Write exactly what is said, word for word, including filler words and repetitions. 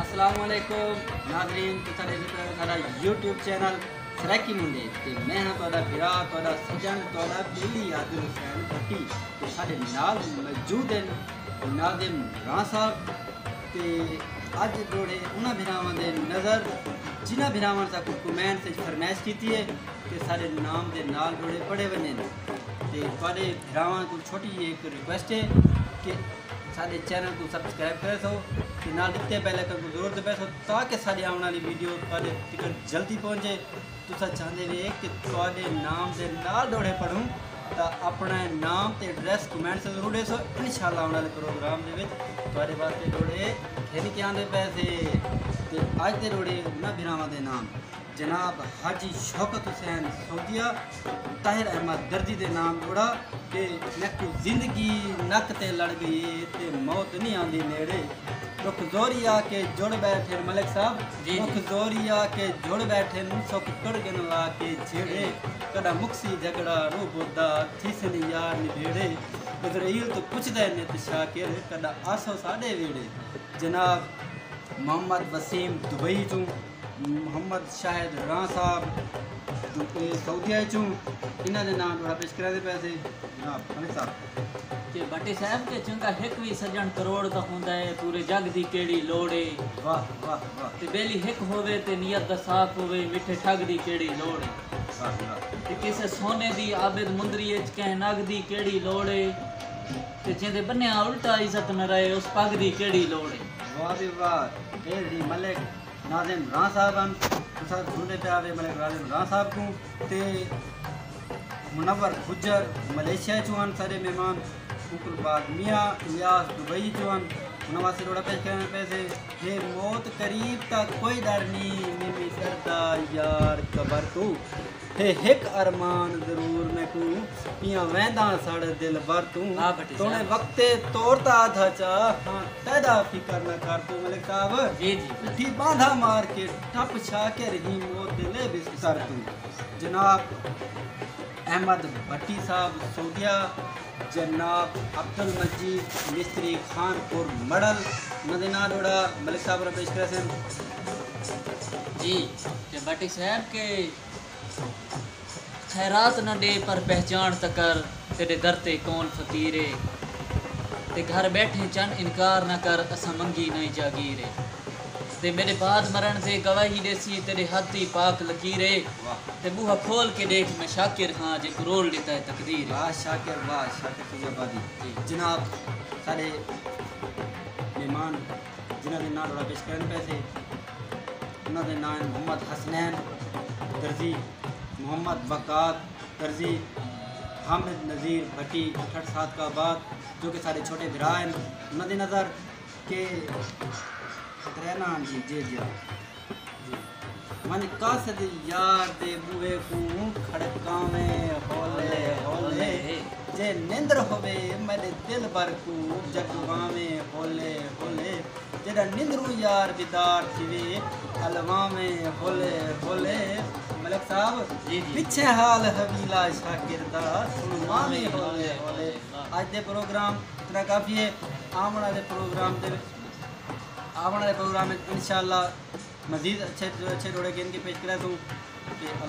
السلام علیکم ناظرین، تساں ݙیکھدے پئے ہو ساݙا یوٹیوب چینل سرائیکی منڈے، تے میں ہاں تہاݙا بھرا، تہاݙا سڄݨ، تہاݙا ٻیلی عادل حسین بھٹی۔ تے ساݙے نال موجود ہن ناظم راں صاحب۔ تے اڄ ݙوہڑے انہاں بھراواں دے نظر، جنہاں بھراواں ساکوں کمنٹس وچ فرمائش کیتی ہے کہ ساݙے نام دے نال ݙوہڑے پڑھے ونڄن۔ تے تہاݙے بھراواں کوں چھوٹی جی ہک ریکویسٹ ہے کہ ساݙے چینل کوں سبسکرائب کریسو تے نال ݙتے بیل آئیکن کوں ضرور دبائیسو، تاکہ ساݙی آوݨ والی ویڈیو تہاݙے تک جلدی پہنچے۔ تساں چاہندے وے کہ تہاݙے نام دے نال ݙوہڑے پڑھوں، تاں اپݨا نام تے ایڈریس کمنٹس ضرور ݙیسو، انشاءاللہ آوݨ والے پروگرام دے وچ تہاݙے واسطے ݙوہڑے گھن کے آندے پیسے۔ تے اڄ دے ݙوہڑے انہاں بھراواں دے نام، جناب حاجی شوکت حسین سعودیہ، طاہر احمد درزی دے نام ݙوہڑا۔ تے میکوں زندگی نک تے لڑ ڳئی ہے، تے موت نہیں آندی نیڑے۔ ݙکھ زوری آ کے جڑ ٻیٹھن ملک صاحب، جی، جی۔ ݙکھ زوری آ کے جڑ ٻیٹھن، سکھ ٹر ڳن لا کے جھیڑے۔ کݙاں مکسی جھڳڑا روح بودا، تھیسن یار نبھیڑے۔ عزرائیل توں پچھدے نت شاکر، کݙاں آسو ساݙے ویڑے۔ جناب محمد وسیم دبئی چوں، محمد شاہد راں صاحب جو کہ سعودیہ چوں، انہاں دے نام ݙوہڑا پیش کریندے پئے سے جناب ملک صاحب۔ کہ بھٹی صاحب، کہ چنڳا ہک وی سڄݨ کروڑ دا ہوندا ہے، پورے جڳ دی کیڑھی لوڑ ہے۔ واہ، واہ، واہ۔ تے ٻیلی ہک ہووے تے نیت دا صاف ہووے، مٹھے ٹھڳ دی کیڑھی لوڑ ہے۔ واہ، واہ۔ تے کسے سونے دی عابد مندری اچ کہیں نڳ دی کیڑھی لوڑ ہے۔ تے جیندے بنیا الٹا عزت نہ رہے، اس پڳ دی کیڑھی لوڑ ہے۔ واہ وی واہ، اے جی ملک ناظم راں صاحب ہن، تساں سݨدے پئے ہاوے ملک ناظم راں صاحب کوں۔ تے منور گجر ملیشیا چوں ہن ساݙے مہمان، اوں کوں بعد میاں الیاس دبئی چوں ہن، انہاں واسطے ݙوہڑا پیش کریندے پئے سے۔ ہے موت قریب تاں کوئی ݙر نی، نمی ݙردا یار قبر توں۔ ہے ہک ارمان ضرور میکوں، پیاں وینداں سڑ دلبر توں۔ واہ بھٹی صاحب۔ تونے وقت تے توڑ تاں آدھا چا، ہاں تیݙا فکر نہ کر توں ملک صاحب۔ جی، جی۔ اٹھی ٻاندھا مار کے ٹپ شاکر ہی موت دے لے بستر توں۔ جناب احمد بھٹی صاحب سعودیہ، جناب عبدالمجید مستری خان پور مڑل، انہاں دے ناں ݙوہڑا ملک صاحب ہوراں پیش کریسن۔ جی، تے بھٹی صاحب کہ خیرات نہ ݙے پر پہچاݨ تاں کر، تیݙے در تے کون فقیر ہے۔ تے گھر ٻیٹھے چن انکار نہ کر، اساں منگی نئیں جاگیر ہے۔ تے میݙے بعد مرݨ تے گواہی ݙیسی، تیݙے ہتھ دی پاک لکیر ہے۔ واہ۔ تے ٻوہا کھول کے ݙیکھ، میں شاکر ہاں، جے کروڑ ݙتا ہے تقدیر ہے۔ واہ شاکر، واہ شاکر کی آبادی۔ جی۔ جناب ساݙے مہمان جنہاں دے ناں ݙوہڑا پیش کریندے پئے سے، انہاں دے ناں ہن محمد حسنین درزی، محمد وقار درزی، حامد نذیر بھٹی، ٹھٹ صادق آباد، جو کہ ساݙے چھوٹے بھرا ہن۔ انہاں دی نظر کہ خطرہ نہ آن جی، جی، جی۔ ونڄ قاصد یار دے ٻوہے کوں کھڑکاویں ہولے ہولے۔ جے نندر ہووے میݙے دلبر کوں جڳواویں ہولے ہولے۔ جݙاں نندروں یار بیدار تھیوے الواویں ہولے ہولے۔ ملک صاحب، جی، جی۔ پچھے حال حویلا شاکر دا سݨواویں ہولے ہولے۔ اڄ دے پروگرام اتنا کافی ہے۔ آوݨ والے پروگرام دے وچ، آوݨ والے پروگرام وچ انشاءاللہ مزید اچھے اچھے ݙوہڑے گھن کے پیش کریسوں۔ تے اللہ